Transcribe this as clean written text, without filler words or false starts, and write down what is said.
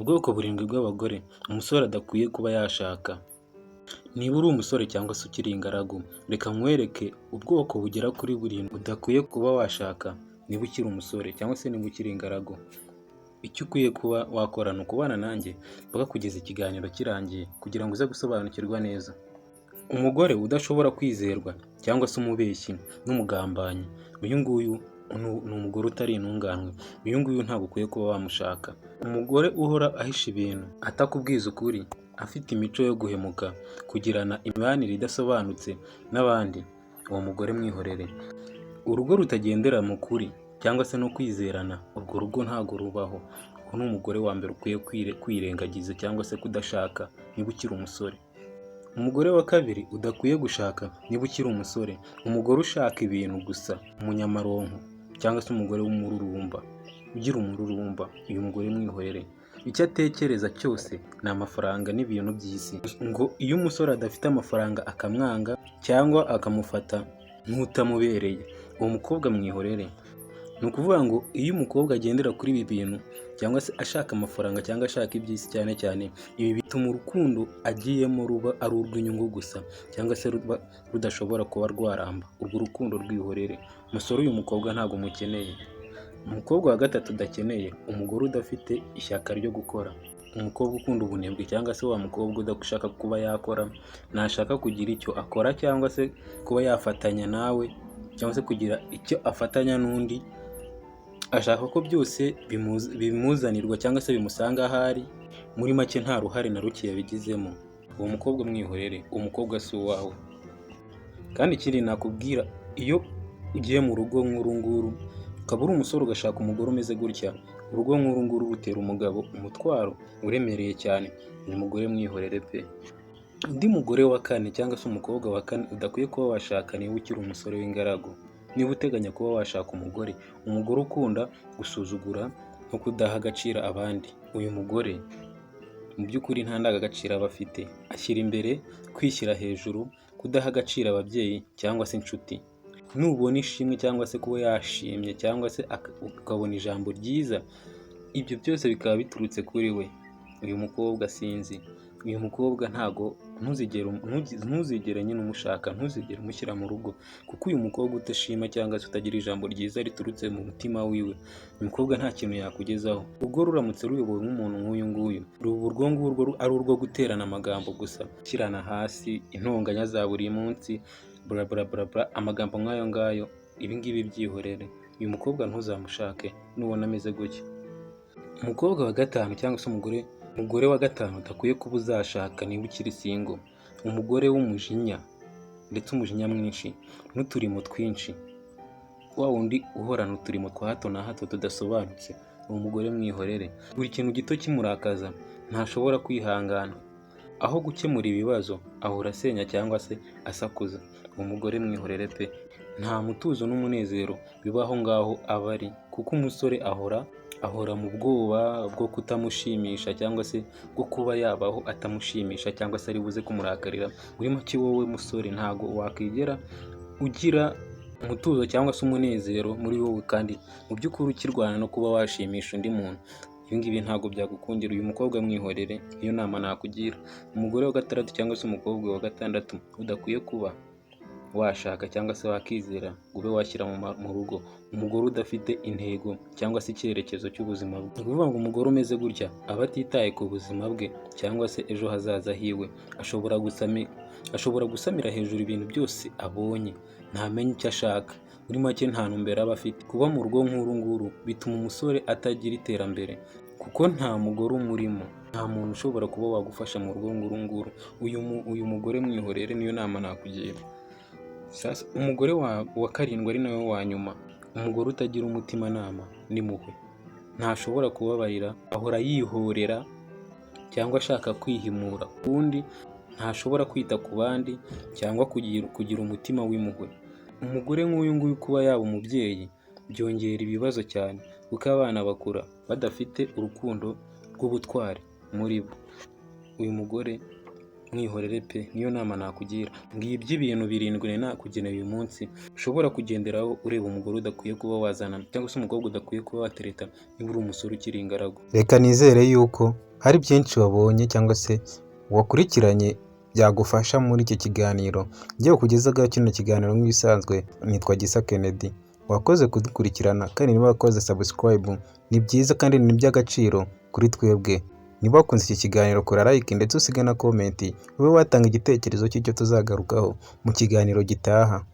Ubwoko burindwi bw'abagore umusore adakwiye kuba yashaka. Niba uri umusore cyangwa se ukiri ingaragu, reka nkwereke ubwoko bugera kuri burindwi udakwiye kuba washaka niba ukiri umusore cyangwa se niba ukiri ingaragu. Icyo ukwiye kuba wakora ni ukubana nanjye mpaka kugeza ikiganiro kirangiye kugira ngo uze gusobanukirwa neza. Umugore udashobora kwizerwa cyangwa se umubeshyi n'umugambanyi, uyu nguyu ni umugore utari intunganwe, uyu nguyu ntabwo ukwiye kuba wamushaka. Umugore uhora ahisha ibintu, atakubwiza ukuri, afite imico yo guhemuka, kugirana imibanire idasobanutse n'abandi, uwo mugore mwihorere. Urugo rutagendera mu kuri cyangwa se no kwizerana, urwo rugo ntabwo rubaho. Uwo ni umugore wa mbere ukwiye kwirengagiza cyangwa se kudashaka niba ukiri umusore. Umugore wa kabiri udakwiye gushaka niba ukiri umusore, umugore ushaka ibintu gusa, umunyamaronko cyangwa se umugore w'umururumba, ugira umururumba, uyu mugore mwihorere. Icyo atekereza cyose ni amafaranga n'ibintu by'isi. Ngo iyo umusore adafite amafaranga akamwanga cyangwa akamufata nk'utamubereye, uwo mukobwa mwihorere. Ni ukuvuga ngo iyo umukobwa agendera kuri ibi bintu cyangwa se ashaka amafaranga cyangwa ashaka iby'isi cyane cyane, ibi bituma urukundo agiyemo ruba ari urw'inyungu gusa cyangwa se ruba rudashobora kuba rwaramba. Urwo rukundo rwihorere. Musore, uyu mukobwa ntabwo umukeneye. Umukobwa wa gatatu udakeneye, umugore udafite ishyaka ryo gukora. Umukobwa ukunda ubunebwe cyangwa se wa mukobwa udashaka kuba yakora, ntashaka kugira icyo akora cyangwa se kuba yafatanya nawe cyangwa se kugira icyo afatanya n'undi, ashaka ko byose bimuzanirwa cyangwa se bimusanga aho ari, muri make nta ruhare na ruke yabigizemo. Uwo mukobwa mwihorere, uwo mukobwa si uwawe. Kandi ikindi nakubwira, iyo ugiye mu rugo nk'uru nguru, ukaba uri umusore ugashaka umugore umeze gutya, urugo nk'uru nguru rutera umugabo umutwaro uremereye cyane. Uyu mugore mwihorere pe. Undi mugore wa kane cyangwa se umukobwa wa kane udakwiye kuba washaka niba ukiri umusore w'ingaragu, niba uteganya kuba washaka umugore, umugore ukunda gusuzugura no kudaha agaciro abandi. Uyu mugore mu by'ukuri nta ndangagaciro aba afite, ashyira imbere kwishyira hejuru, kudaha agaciro ababyeyi cyangwa se inshuti. Nubona ishimwe cyangwa se kuba yashimye cyangwa se ukabona ijambo ryiza, ibyo byose bikaba biturutse kuri we. Uyu mukobwa sinzi, uyu mukobwa ntago ntuzigere nyine umushaka, ntuzigere umushyira mu rugo, kuko uyu mukobwa udashima cyangwa se utagira ijambo ryiza riturutse mu mutima wiwe, uyu mukobwa nta kintu yakugezaho. Urugo ruramutse ruyobowe n'umuntu nk'uyu nguyu, ruba urwo ngurwo ari urwo guterana amagambo gusa, gushyirana hasi, intonganya za buri munsi, bla bla bla bla, amagambo nk'ayo ngayo, ibi ngibi byihorere. Uyu mukobwa ntuzamushake nubona ameze gutya. Umukobwa wa gatanu cyangwa se umugore wa gatanu udakwiye kuba uzashaka niba ukiri single, umugore w'umujinya ndetse umujinya mwinshi n'uturimo twinshi, wa wundi uhorana uturimo twa hato na hato tudasobanutse, uwo mugore mwihorere. Buri kintu gito kimurakaza ntashobora kwihangana, aho gukemura ibibazo ahora asenya cyangwa se asakuza, uwo mugore mwihorere pe. Nta mutuzo n'umunezero biba aho ngaho aba ari, kuko umusore ahora mu bwoba bwo kutamushimisha cyangwa se bwo kuba yabaho atamushimisha cyangwa se ari buze kumurakarira. Muri make wowe musore ntago wakwigera ugira umutuzo cyangwa se umunezero muri wowe, kandi mu by'ukuri ukirwana no kuba washimisha undi muntu. Ibi ngibi ntabwo byagukundira, uyu mukobwa mwihorere, niyo nama nakugira. Umugore wa gatandatu cyangwa se umukobwa wa gatandatu udakwiye kuba washaka cyangwa se wakizera ngo ube washyira mu rugo, umugore udafite intego cyangwa se icyerekezo cy'ubuzima bwe. Ni ukuvuga ngo umugore umeze gutya aba atitaye ku buzima bwe cyangwa se ejo hazaza hiwe, ashobora gusamira hejuru ibintu byose abonye, ntamenye icyo ashaka, muri make nta ntumbero aba afite. Kuba mu rugo nk'uru nguru bituma umusore atagira iterambere kuko nta mugore umurimo, nta muntu ushobora kuba wagufasha mu rugo nk'uru nguru. Uyu mugore mwihorere, niyo nama nakugira. Sasa umugore wa karindwi ari nawe wa nyuma, umugore utagira umutimanama n'impuhwe, ntashobora kubabarira, ahora yihorera cyangwa ashaka kwihimura, ubundi ntashobora kwita ku bandi cyangwa kugira umutima w'impuhwe. Umugore nk'uyu nguyu kuba yaba umubyeyi byongera ibibazo cyane, kuko abana bakura badafite urukundo rw'ubutwari muri bo. Uyu mugore mwihorere pe, niyo nama nakugira. Ngibyo ibintu birindwi nari nakugeneye uyu munsi ushobora kugenderaho ureba umugore udakwiye kuba wazana cyangwa se umukobwa udakwiye kuba watereta niba uri umusore ukiri ingaragu. Reka nizere yuko Hari byinshi wabonye cyangwa se wakurikiranye byagufasha muri iki kiganiro. Ngiye kukugezaho kino kiganiro nk'ibisanzwe, nitwa Gisa Kennedy. Wakoze kudukurikirana, kandi niba wakoze subscribe ni byiza kandi ni iby'agaciro kuri twebwe. Niba wakunze iki kiganiro, kora like ndetse usige na comment, ube watanga igitekerezo cy'icyo tuzagarukaho mu kiganiro gitaha.